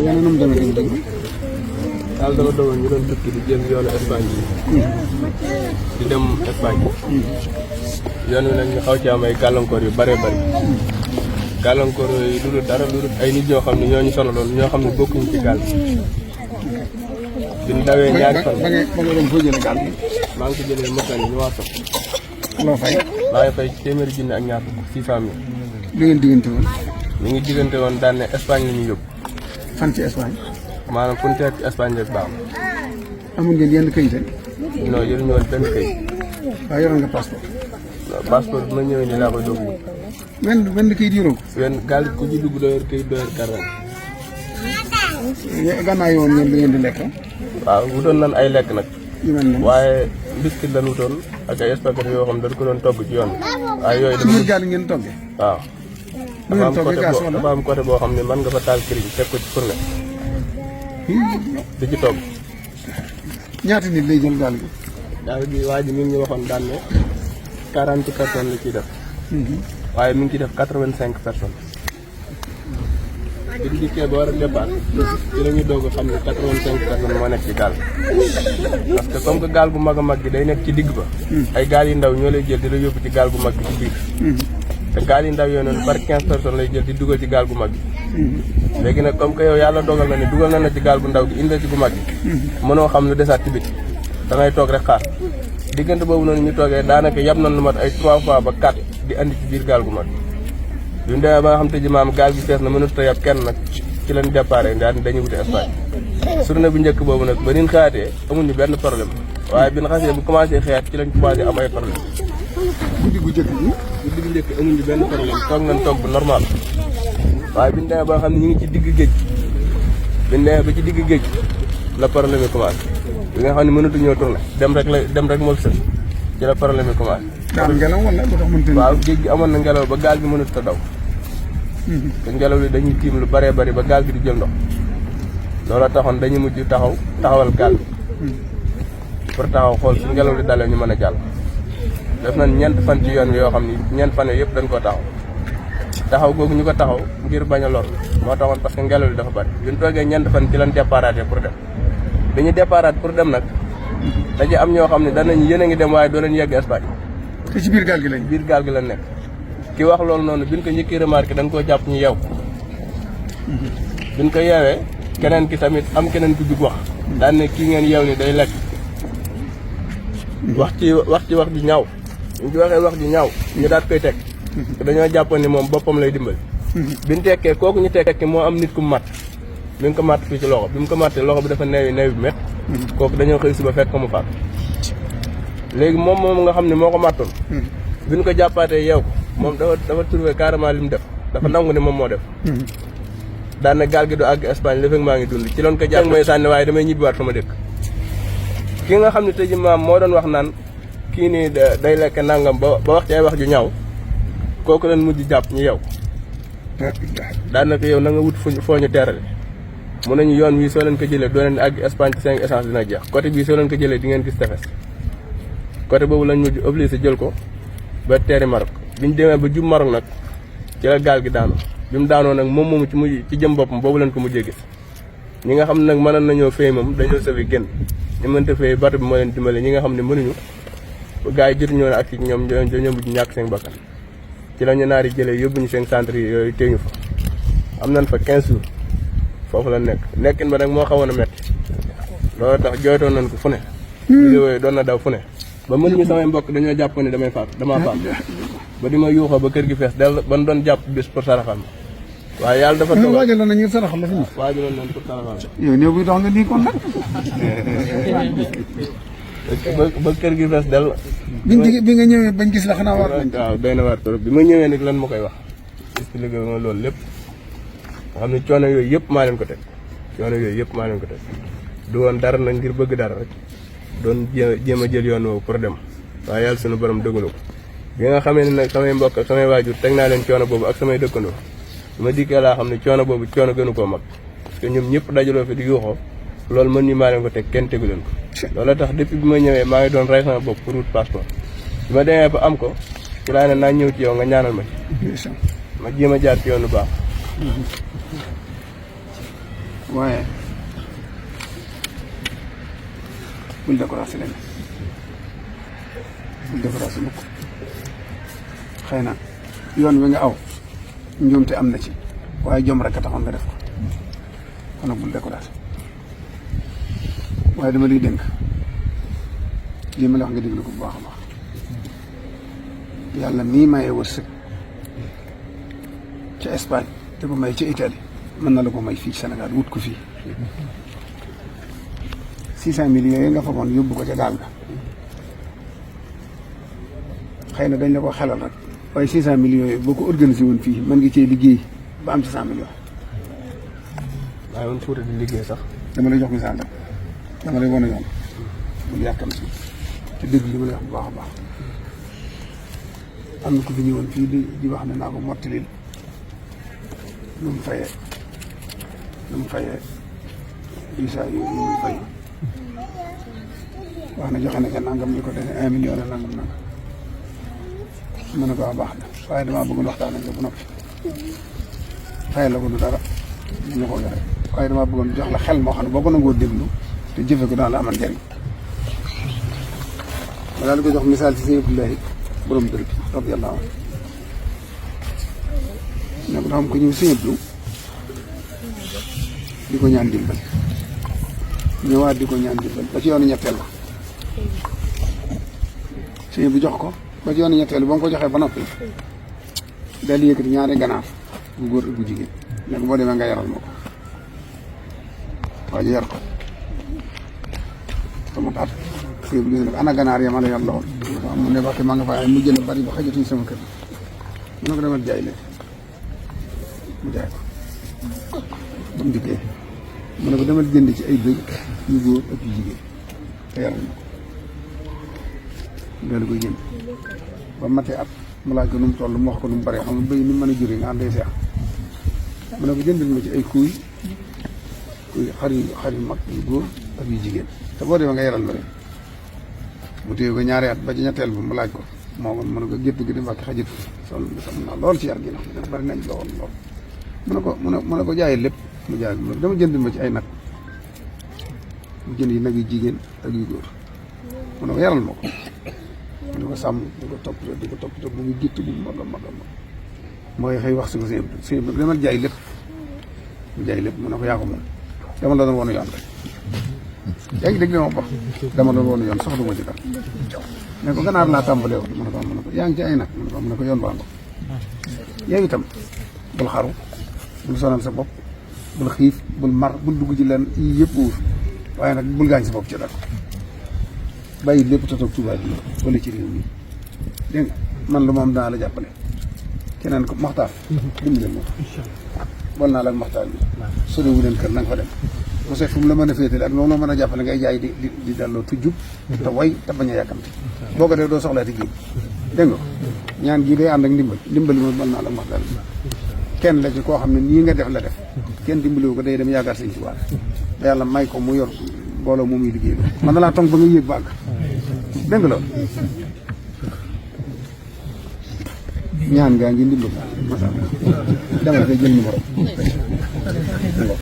yàlla na mu demee dëgg. daal dafa doon ñu doon tukki di jëm yoonu Espagne bi. di dem Espagne. yoon wi nag ñu xaw ci am ay gàllankoor yu bëree bëri. gàllankoor yooyu lu dul dara lu dul ay nit ñoo xam ne ñoo ñu sonaloon ñoo xam ne bokkuñu ci gaal bi. bi ñu dawee ñaari fan. ba nga dem foo jëlee gaal bi. maa ngi ko jëlee Mauritanie ñu waa Sow. loo fay. maa ngi fay téeméeri junne ak ñaar fukk 600 000. li ngeen diggante woon. ñu ngi diggante woon daan ne Espagne la ñuy yóbbu. fan ci Espagne. maanaam fu ñu teg ci Espagne rek baax amul ngeen yenn këyit rek. non yoruñu woon benn këyit. waaw yoroon nga passeport. passeport bi ma ñëwee nii laa koy doog benn këyit yoroo ko. wenn gaal ku ci dugg doyar këyit doyar karan. gannaaw yi woon ngeen li ngeen di lekk. waaw wutoon nan ay lekk nag. yu mel ne. waaye biscuit lan wutoon ak ay spaghetti yoo xam ne dañ ko doon togg ci yoon bi. waaye yooyu ci biir gaal yi ngeen toggee. waaw. bu ngeen toggee gaas wala dafa am côté boo xam ne mën nga fa taal këriñ teg ko ci fourne. di ci togg. ñaata nit lay jël gaal gi. gaal gi waa ji mi ngi ñu waxoon daan ne 40 personnes la ciy def. waaye mi ngi ciy def 85 personnes. bi ñu dikkee ba war a départ. ci la ñuy doog a xam ne 85 personnes moo nekk ci gaal. parce que comme que gaal gu mag a mag gi day nekk ci digg ba. ay gaal yu ndaw ñoo lay jël di la yóbbu ci gaal gu mag gi ci biir. te gaal yu ndaw yooyu noonu par 15 personnes lay jël di dugal ci gaal gu mag gi. léegi nag comme que yow yàlla dogal na ne dugal na ci gaal gu ndaw gi indi ci gu mag gi. mënoo xam lu desaat ci biti. da ngay toog rek xaar. diggante boobu noonu ñu toogee daanaka yab na lu mat ay 3 fois ba 4 di andi ci biir gaal gu mag. bi mu demee ba nga xam te ji maam gaal gi fees na mënut a yab kenn nag ci lañ déparé daal dañuy wuti Espagne. journée bu njëkk boobu nag ba ni ñu xaatee amuñu benn problème waaye bi ñu xasee bu commencé xeex ci lañ commencé am ay problème. guddi gu njëkk bi. guddi gu njëkk amuñu benn problème toog nañ toog bu normal waaye bi ñu demee ba nga xam ne ñu ngi ci digg géej bi ñu demee ba ci digg géej la problème yi commencé bi nga xam ne mënatuñoo tourné dem rek moo sën ci la problème yi commencé. daa am ngelaw wala ba tax mënut a. waaw géej gi amoon na ngelaw ba gaal gi mënut a daw. te ngelaw li dañuy tiim lu bëree bëri ba gaal gi di jël ndox loolu taxoon dañuy mujj taxawal gaal gi pour taxaw xool su ngelaw li dalee ñu mën a jàll. def nañ ñeent fan ci yoon wi yoo xam ni ñeent fan yooyu yëpp dañ koo taxaw googu ñu ko taxaw ngir bañ a lor moo taxoon parce que ngelaw li dafa bëri bi ñu toogee ñeent fan ci lañ déparaté pour dem bi ñu déparaat pour dem nag dañuy am ñoo xam ne danañ yéen a ngi dem waaye doo leen yegg Espagne. te ci biir gaal gi lañ. biir gaal gi lañ nekk ki wax loolu noonu bi ñu ko njëkki remarqué dañ koo jàpp ñu yeew bi ñu ko yeewee keneen ki tamit am keneen ku jug wax daan ne kii ngeen yeew ni day lekk wax ji ñaaw ñu ci waxee wax ji ñaaw ñu daat koy teg dañoo jàppoon ni moom boppam lay dimbali bi ñu tekkee kooku ñu tekki moo am nit ku matt bi mu ko matt fii ci loxo bi mu ko mattee loxo bi dafa neewi bi met kooku dañoo xëy suba fekk ko mu faat léegi moom nga xam ne moo ko mattoon bi ñu ko jàppaatee yeew ko moom dafa trouvé carrément li mu def dafa nangu ne moom moo def daan na gaal gi du àgg Espagne li fekk maa ngi dund ci loon ko jàng mooy sànni waaye damay ñibbiwaat fa ma dëkk ki nga xam ne tey jii maam moo doon wax naan kii nii day lekk nangam ba wax ci ay wax ju ñaaw kooku leen mujj jàpp ñu yeew daan na ko yow na nga wut foo ñu teerale mun nañu yoon wi soo leen ko jëlee doo leen àgg Espagne ci 5 essence dina jeex côté bii soo leen ko jëlee di ngeen gis tefes côté boobu lañ mujj obligé jël ko ba teeri Maroc bi ñu demee ba jub Maroc nag ci la gaal gi daanu bi mu daanoo nag moom moomu ci jëm boppam boobu lañ ko mujjee gis ñi nga xam ne nag mënoon nañoo fay moom dañoo sëfi génn ñu mënta fay bato bi moo leen dimbale ñi nga xam ne mënuñu gars yi jotuñoo ne ak ci ñoom ñoo mujj ñàkk seen bakkan ci la ñu naari jëlee yóbbuñu seen centre yi yooyu téeñu fa am nañ fa 15 jours foofu la nekkin ba nag moo xawoon a métti loolu tax jooytoon nañ ko fu ne vidéo yi doon na daw fu ne ba mën ñu samay mbokk dañoo jàpp ne damaa faat ba di ma yuuxoo ba kër gi fees dell ba doon jàpp bis pour saraxal ma waaye yàlla dafa dogal waajaloon nañu saraxal la fi ñu. waajaloon nañ pour saraxal ma. yow néew bi dox nga nii kon nag. ba kër gi fees dell. bi nga ñëwee bañ gis la xanaa war nañ. waaw doy na waar trop bi ma ñëwee nag lan ma koy wax expliqué ma loolu lépp nga xam ne coono yooyu yëpp maa leen ko teg du woon dara nag ngir bëgg dara rek doon jéem a jël yoon woowu pour dem waaye yàlla sunu borom dëggalu ko bi nga xamee ne nag samay mbokk ak samay waajur teg naa leen coono boobu ak samay dëkkandoo bi ma dikkee laa xam ne coono boobu coono gënu koo mag parce que ñoom ñëpp dajaloo fi di yuuxoo loolu mën ni maa leen ko teg kenn tegu leen ko loolu tax depuis bi ma ñëwee maa ngi doon rey sama bopp pour wut passeport bi ma demee ba am ko ci laa ne naa ñëw ci yow nga ñaanal ma ci ma jéem a jaar ci yoon bu baax waaye bul découragé leen bul découragé mukk xëy na yoon wi nga aw njuumte am na ci waaye jom rek a taxoon nga def ko kon nag bul découragé waaye dama lay dénk lii ma la wax nga déglu ko bu baax a baax yàlla mii maye wërsëg ca Espagne te ko may ca Italie mën na la ko may fii ci Sénégal wut ko fii 600 millions yooyu nga fagoon yóbbu ko ca gaal ga xëy na dañ la ko xelal rek waaye 600 millions yooyu boo ko organisé woon fii mën nga cee liggéey ba am ci 100 millions. waaye man Fouta di liggéey sax. dama lay jox misaal rek dama lay wane yoon bul yàkkam si te dégg li ma lay wax bu baax a baax am na ko fi ñëwoon fii di wax ne naa ko mottalil lu mu fayee visa yooyu lu mu fay wax na joxe na ca nangam li ko defee 1 million la nangam mën na ko wax baax na waaye damaa bëggoon waxtaan ak yow bu noppi fayal la ko du dara ñu ko yore waaye damaa bëggoon jox la xel moo xam ne boo ko nangoo déglu te jëfe ko daan la amal njëriñ ma daal di ko jox misaal ci sëñ Abdoulaye borom dër bi radiyallahu anhu ne ko dafa am ko ñëw sëñ Abdou di ko ñaan dimbal ñëwaat di ko ñaan dimbal ba ci yoonu ñetteel ba sëñ bi jox ko ba ci yoonu ñetteel ba nga ko joxee ba noppi daal di yëkkati ñaari ganaar bu góor ak bu jigéen ne ko boo demee nga yaral ma ko waaye yar ko sama taat sëñ bi gis ne ana ganaar ya ma la yor lool mu ne wax maa nga fa ay mu jël bari ba xajatuñ sama kër mu ne ko demal jaay leen mu jaay ko ba mu dikkee mu ne ko demal jënd ci ay bëy yu góor ak yu jigéen te yaral ma ko daal koy jënd ba matee at mu laaj ko nu mu toll mu wax ko nu mu bëree xam nga bëy ni mu mën a juree nga am day seex mu ne ko jëndal ma ci ay kuy xar yu mag yu góor ak yu jigéen te boo demee nga yaral ma leen mu téye ko ñaari at ba ci ñetteel bi mu laaj ko moo mu ne ko gétt gi di mbàkki xajit sol sam naa lool ci yar gi ndax bari nañ lool mu ne ko jaayee lépp mu jaay dama jëndal ma ci ay nag mu jënd yi nag yu jigéen ak yu góor mu ne ko yaral ma ko di ko sàmm di ko toppatoo bu mu gétt bu mag a mag a mag mooy xëy wax si ko sëñ bi demal jaay lépp mu jaay lépp mu ne ko yaa ko moom dama la doon woonu yoon rek yaa ngi dégg li ma wax dama doon woonu yoon sax du ma ci dara ne ko ganaar laa tàmbalee woon mu ne ko yaa ngi ci ay nag mu ne ko yoon baa ngo yow itam bul xaru bul sonal sa bopp bul xiif bul mar bul dugg ci leen yii yëpp wuur waaye nag bul gaañ sa bopp ci dara bàyyi lépp te toog Tuubaa bi wala ci réew mi dégg nga man lu ma am daa la jàppale keneen ko maxtaar dimbali leen ma wal naa la ak maxtaar bi soriwu leen kër na nga fa dem mu seet fu mu la mën a féetale ak loolu la mën a jàppale ngay jaay di delloo tujjub te way te bañ a yàkkamti boo ko dee doo soxlaati géej dégg nga ñaan gii day ànd ak ndimbali moom wal naa la ak maxtaar bi kenn la ci koo xam ne nii nga def la def kenn dimbaliwu ko day dem yaakaar sëñ Tuubaa te yàlla may ko mu yor mbooloo moom muy liggéey man na laa tong ba nga yéeg bàgg dégg nga loolu ñaan gaa ngi ndimbal masha Allah dama koy jël numéro